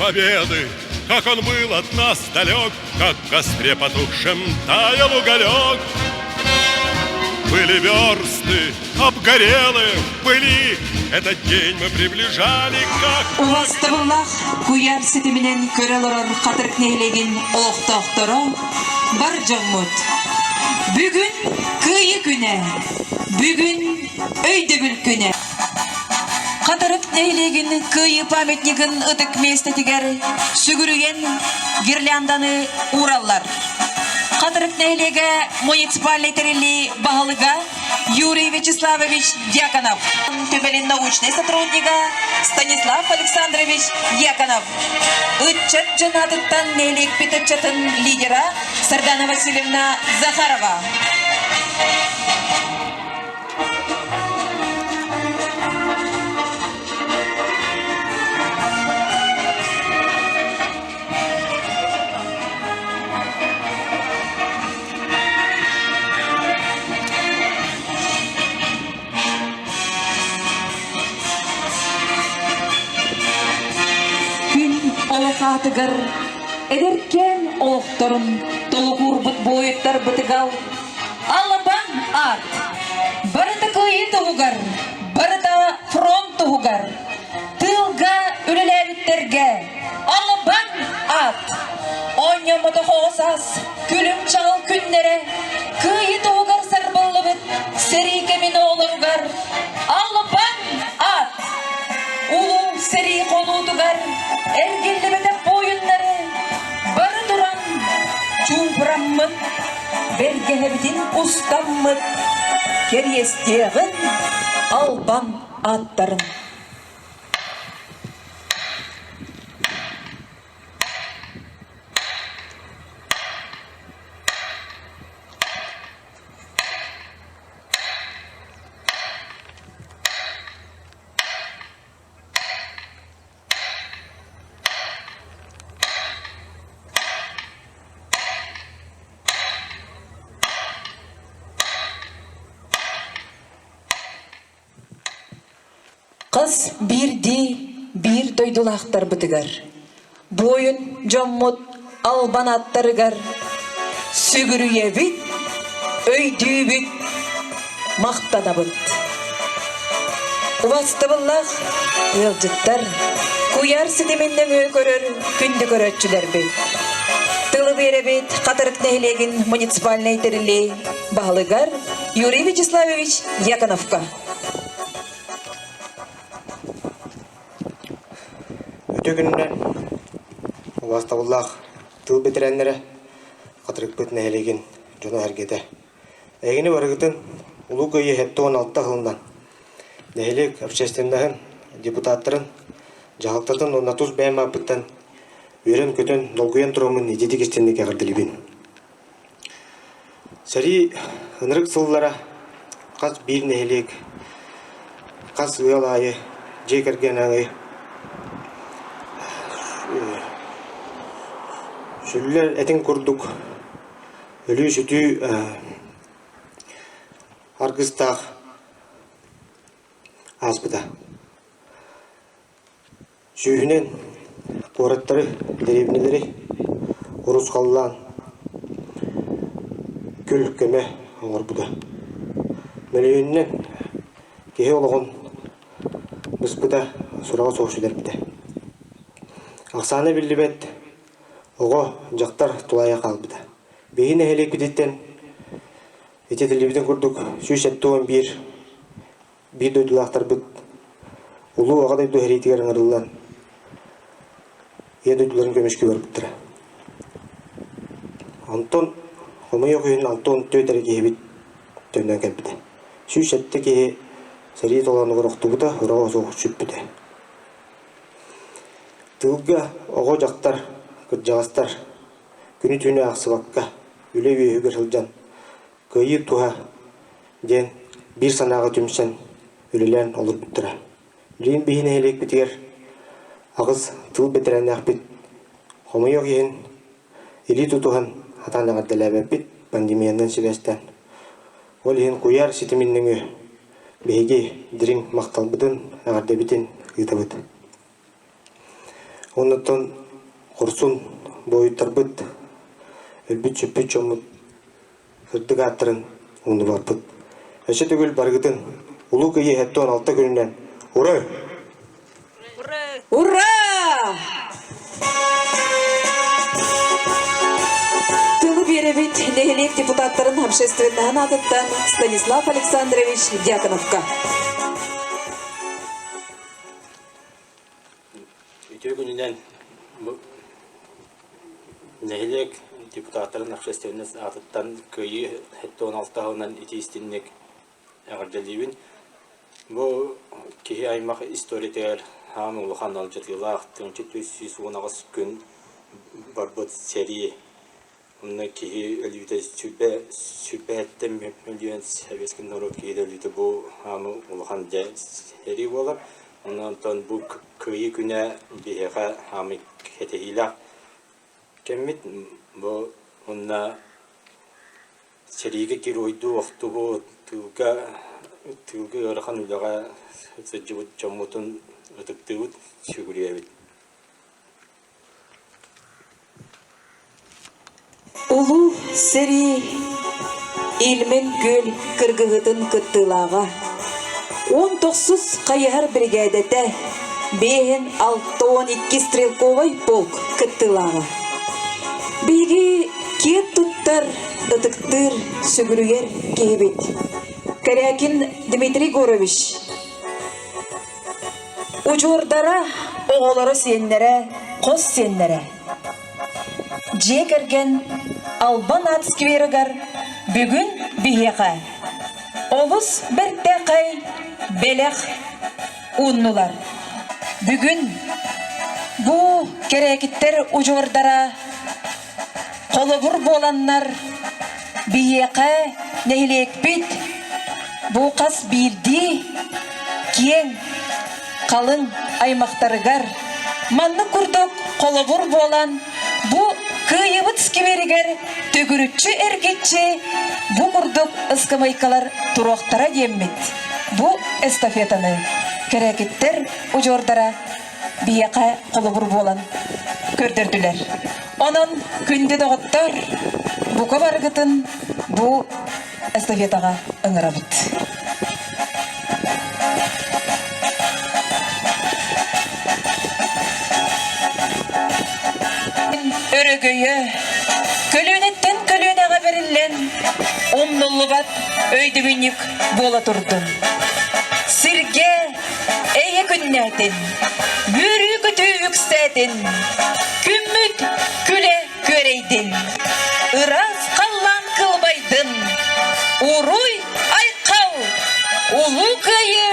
Победы, как он был от нас далек, Как в костре потухшем таял уголек. Были версты, обгорелые в пыли, Этот день мы приближали, как Убастабыллаах куйаар ситиминэн көрө олорор Хатырык нэһилиэгин олохтоохторо бар дьоммут. Бүгүн Кыайыы күнэ! Бүгүн Өйдөбүл күнэ! Хатырык нэһилиэгин Кыайыы памятнигын ытык миэстэтигэр сүгүрүйэн гирлянданы уураллар. Хатырык нэһилиэгэ муниципальнай тэриллии баһылыга Юрий Вячеславович Дьяконов, түмэлин научнай сотруднига Станислав Александрович Дьяконов, ыччат дьон аатыттан нэһилиэкпит ыччатын лидера Сардана Васильевна Захарова. Күн олох аатыгар эдэркээн олохторун толук уурбут буойуттарбытыгар албан аат! Барыта кыайыы туһугар, барыта фронт туһугар, тыылга үлэлээбиттэргэ албан аат! Оонньоммотох оҕо саас күлүм-чаҕыл күннэрэ кыайыы туһугар сарбыллыбыт сэрии кэмин оҕолоругар албан аат! Улуу сэрии хонуутугар эргиллибэтэх буойуннары бары туран чуумпураммыт, бэргэһэбитин устаммыт, кэриэстиэҕин албан ааттарын. Хас биирдии биир дойдулаахтарбытыгар, буойун дьоммут албан аттарыгар сүгүрүйэбит, өйдүүбүт, махтанабыт. Убастабыллаах ыалдьыттар, куйаар ситимин нөҥүө көрөр күндү көрөөччүлэрбит. Тылы биэрэбит Хатырык нэһилиэгин муниципальнай тэрилии баһылыгар Юрий Вячеславович Дьяконовка. Үтүө күнүнэн убаастабыллаах тыл бэтэрээннэрэ, Хатырыкпыт нэһилиэгин дьоно-сэргэтэ. Эһигини барыгытын Улуу Кыайыы 76 сылынан нэһилиэк общественноһын, депутаттарын, дьаһалтатын уонна тус бэйэм ааппыттан үөрэн-көтөн, долгуйан тураммын ититик истинник эҕэрдэлиибин. Сэрии ынырык сыллара хас биир нэһилиэк, хас ыал аайы, дьиэ кэргэн аайы сүллэр этиҥ курдук өлүү-сүтүү аргыстаах ааспыта. Сүүһүнэн куораттары, дэриэбинэлэри урусхаллаан күл-көмө оҥорбута. Мөлүйүөнүнэн киһи олоҕун быспыта, сураҕа суох сүтэрбитэ. Ахсаана биллибэт оҕо, дьахтар тулаайах хаалбыта. Биһиги нэһилиэкпититтэн ити этиллибитин курдук 171 биир дойдулаахтарбыт Улуу Аҕа дойду сэриитигэр ыҥырыллан Ийэ дойдуларын көмүскүү барбыттара. Онтон хомойуох иһин 64 эрэ киһибит төннөн кэлбитэ. 107 киһи сэрии толоонугар охтубута, ураҕа суох сүппүтэ. Тыылга оҕо-дьахтар, кырдьаҕастар күнү-түүнү аахсыбакка үлэ үөһүгэр сылдьан Кыайыы туһа диэн биир санааҕа түмсэн үлэлээн олорбуттара. Билигин биһи нэһилиэкпитигэр аҕыс тыл бэтэрээннээхпит. Хомойуох иһин, илии тутуһан сатаан эҕэрдэлээбэппит пандемиянан сибээстээн. Ол иһин куйаар ситимин нөҥүө биһиги дириҥ махталбытын, эҕэрдэбитин ыытабыт. Оннуттан хорсун буойуттарбыт, өлбүт-сүппүт дьоммут сырдык ааттарын умнубаппыт. Өссө төгүл барыгытын Улуу Кыайыы 76 күнүнэн Ура! Ура! Тылы биэрэбит нэһилиэк депутаттарын общественноһын аатыттан Станислав Александрович Дьяконовка. Үтүө күнүнэн нэһилиэк депутаттарын общественность аатыттан Кыайыы 76 сылынан итии-истиҥник эҕэрдэлиибин. Бу киһи аймах историятыгар хаан улахан алдьатыылаах 1318 күн барбыт сэрии Онно киһи өлүүтэ 27 мөлүйүөн советский норуот киһитэ өлүүтэ бу ааны улахан дьэ сэрии буолар. Онтон бу Кыайыы күнэ биһиэхэ аамый кэтэһиилээх кэммит. Бу уонна сэриигэ геройдуу охтубут, тыылга тыылга ыарахан үлэҕэ сылдьыбыт дьоммутун ытыктыыбыт, сүгүрүйэбит. Улуу сэрии Ильмень күөл кыргыһыытын кыттыылааҕа, 19 хайыһар биригээдэтэ, 5 62 стрелковай полк кыттыылааҕа. Биһиги киэн туттар, ытыктыыр, сүгүрүйэр киһибит. Корякин Дмитрий Егорович Удьуордара, оҕолоро, сиэннэрэ, хос сиэннэрэ. Дьиэ кэргэн Албан аат скверыгар бүгүн биһиэхэ олус бэртээхэй бэлэх ууннулар. Бүгүн бу кэрээкиттэр удьуордара холобур буоланнар биһиэхэ нэһилиэкпит бу хас биирдии киэҥ халыҥ аймахтарыгар маннык курдук холобур буолан бу кыайыбыт скверигэр төгүрүччү эргиччи бу курдук ыскамыайкалар туруохтара диэммит бу эстафетаны кэрээкиттэр удьуордара биһиэхэ холобур буолан көрдөрдүлэр. Онон күндү доҕоттор, бука барыгытын бу эстафетаҕа ыҥырабыт. Өрөгөйө көлүөнэттэн көлүөнэҕэ бэриллэн умнуллубат өйдөбүнньүк буола турдун. Сиргэ Эйэ күннээтин, үөрүү-көтүү үксээтин, күммүт күлэ күөрэйдин, ыраас халлаан кылбайдын, уруй айхал, улуу кыайыы!